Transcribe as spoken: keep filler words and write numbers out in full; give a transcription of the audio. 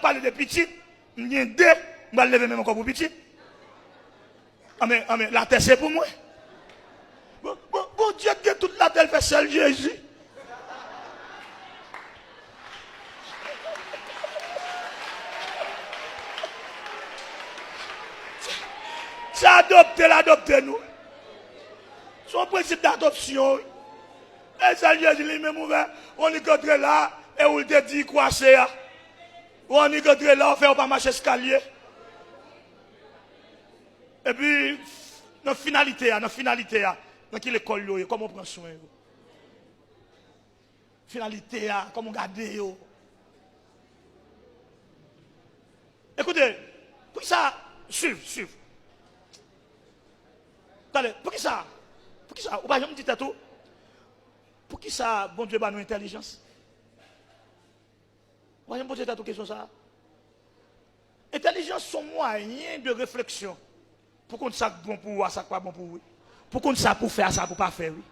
Pale de pitit, m gen de, m pral leve men m ankò pou pitit. Anben, anben, latè se pou mwen. Bon, bon, Bondye ki gen tout latè, l fè sèl Jezi. Se adopte l adopte nou. Se yon prensip d adopsyon, wi. E sèl Jezi li menm ouvè, on li k antre la, e ou l te di kwase a. Ou annik antre la, ou fè yo pa mache eskalye. Epi, nan finalite a, nan finalite a, nan ki lekòl yo ye, kòman w pran swen yo? Finalite a, kòman w gade yo? Ekoute, poukisa, swiv, swiv. Tande, poukisa, poukisa, ou pa janm di tèt ou, poukisa Bondye ba nou entèlijans? Ou pa janm poze tèt ou kesyon sa a? Entèlijans se yon mwayen de refleksyon pou konn sa k bon pou ou a, sa k pa bon pou ou, wi. Pou konn sa pou fè a, sa pou pa fè, wi.